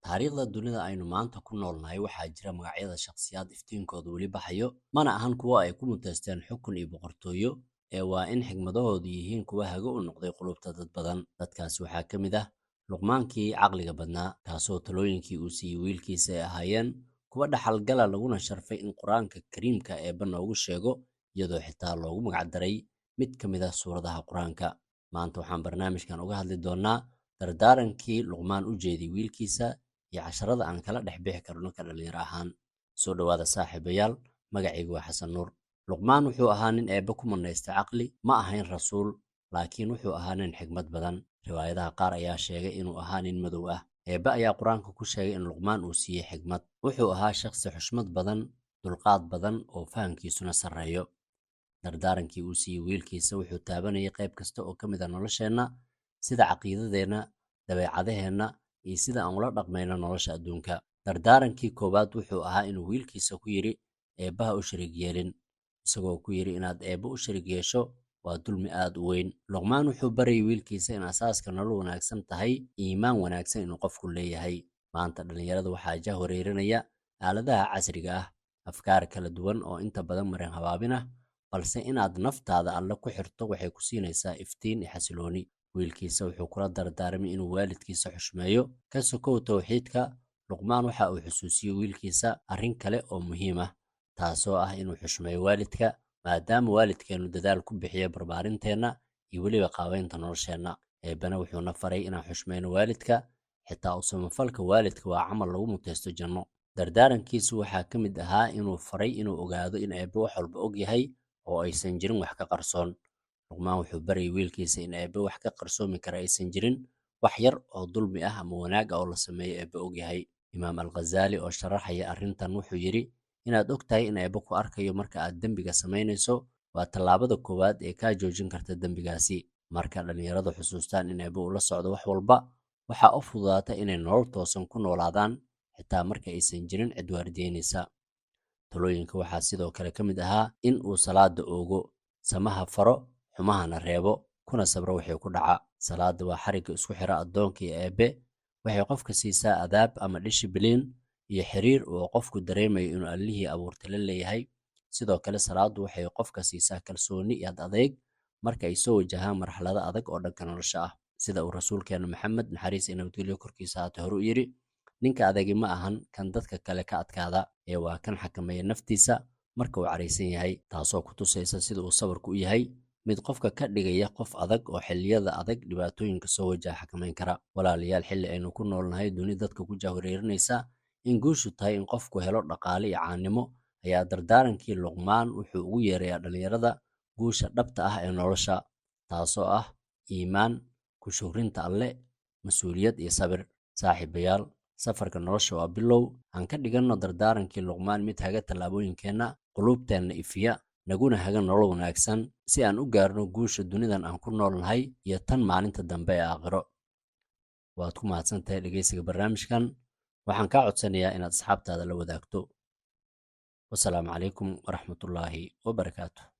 Taariikhda dunida aynu maanta ku noolnahay waxaa jira magacyada shakhsiyaad iftiinkoodu weli baxayo, mana ahan kuwo ay ku muteysteen xukun iyo boqortooyo, ee waa in xigmadahoodu yihiin kuwa hago u noqday qulubta dad badan. Dadkaasi waxaa ka mid ah Luqmaankii caqliga badnaa, kaasoo talooyinkii uu siiyey wiilkiisa ay ahaayeen kuwa dhaxalgala, laguna sharfay in Qur-aanka Kariimka Eebbe noogu sheego, iyadoo xitaa loogu magacdaray mid ka mid ah suuradaha Qur-aanka. Maanta waxaan barnaamijkan uga hadli doonnaa dardaarankii Luqmaan u jeediyey wiilkiisa iyo casharada aan kala dhex bixi karno ka dhalinyaro ahaan. Soo dhowaada saaxiibayaal, magacaygu waa Xasan Nuur. Luqmaan wuxuu ahaa nin Eebbe ku manaystay caqli, ma ahayn rasuul, laakiin wuxuu ahaa nin xigmad badan. Riwaayadaha qaar ayaa sheegay inuu ahaa nin madow ah. Eebbe ayaa Qur-aanka ku sheegay in Luqmaan uu siiyey xigmad. Wuxuu ahaa shakhsi xushmad badan, dulqaad badan oo fahamkiisuna sarreeyo. Dardaarankii uu siiyey wiilkiisa wuxuu taabanayay qayb kasta oo ka mid ah nolosheenna, sida caqiidadeenna, dabeecadaheenna iyo sida aan ula dhaqmayno nolosha adduunka. Dardaarankii koowaad wuxuu ahaa inuu wiilkiisa ku yidhi Eebbaha u shariig yeelin, isagoo ku yidhi inaad Eebbe u shariig yeesho waa dulmi aad u weyn. Luqmaan wuxuu barayay wiilkiisa in asaaska nolol wanaagsan tahay iimaan wanaagsan inuu qofku leeyahay. Maanta dhalinyarada waxaa jah wareerinaya aaladaha casriga ah, afkaar kala duwan oo inta badan marin habaabin ah, balse inaad naftaada Alle ku xirto waxay ku siinaysaa iftiin iyo xasilooni. Wiilkiisa wuxuu kula dardaarmay inuu waalidkiisa xushmeeyo. Ka sokow towxiidka, Luqmaan waxa uu xusuusiyey wiilkiisa arrin kale oo muhiim ah, taasoo ah inuu xushmeeyo waalidka, maadaama waalidkeennu dadaal ku bixiyo barbaarinteenna iyo weliba qaabeynta nolosheenna. Eebbena wuxuuna faray inaan xushmeyno waalidka, xitaa u samafalka waalidka waa camal lagu muteysto janno. Dardaarankiisu waxaa ka mid ahaa inuu faray inuu ogaado in Eebbe wax walba og yahay oo aysan jirin wax ka qarsoon. Luqmaan wuxuu barayay wiilkiisa in Eebbe wax ka qarsoomi kara aysan jirin, wax yar oo dulmi ah ama wanaag ah oo la sameeyo Eebbe og yahay. Imaam Al-Ghazaali oo sharaxaya arrintan wuxuu yidhi inaad og tahay in Eebbe ku arkayo marka aad dembiga samaynayso waa tallaabada koowaad ee kaa joojin karta dembigaasi. Marka dhalinyaradu xusuustaan in Eebbe uu la socdo wax walba, waxaa u fududaata inay nolol toosan ku noolaadaan xitaa marka aysan jirin cid waardiyeynaysa. Talooyinka waxaa sidoo kale ka mid ahaa in uu salaada oogo, samaha faro, xumahana reebo, kuna sabro wixii ku dhaca. Salaada waa xarigga isku xira addoonka iyo Eebbe. Waxay qofka siisaa adaab ama dishibiliin iyo xiriir uu qofku dareemayo inuu Allihii abuurtay la leeyahay. Sidoo kale salaadu waxay qofka siisaa kalsooni iyo ad adeyg marka ay soo wajahaan marxalado adag oo dhanka nolosha ah. Sida uu rasuulkeena Maxamed, naxariis iyo nabadgelyo korkiisa ahaatee, hore u yidhi, ninka adagi ma ahan kan dadka kale ka adkaada, ee waa kan xakameeya naftiisa marka uu caraysan yahay, taasoo ku tusaysa sida uu sabarku u yahay mid qofka ka dhigaya qof adag oo xilliyada adag dhibaatooyinka soo wajaha xakameyn kara. Walaalayaal, xilli aynu ku noolnahay duni dadka ku jahwareerinaysa in guushu tahay in qofku helo dhaqaale iyo caannimo, ayaa dardaarankii Luqmaan wuxuu ugu yeerayaa dhalinyarada guusha dhabta ah ee nolosha, taasoo ah iimaan, ku shukrinta Alle, mas-uuliyad iyo sabir. Saaxiibayaal, safarka nolosha waa bilow. Aan ka dhiganno dardaarankii Luqmaan mid haga tallaabooyinkeenna, quluubteenna ifiya, naguna haga nolol wanaagsan si aan u gaarno guusha dunidan aan ku noolnahay iyo tan maalinta dambe ee aakhiro. Waad ku mahadsantahay dhegeysiga barnaamijkan. Waxaan kaa codsanayaa inaad asxaabtaada la wadaagto. Wasalaamu calaykum waraxmatullaahi wabarakaatu.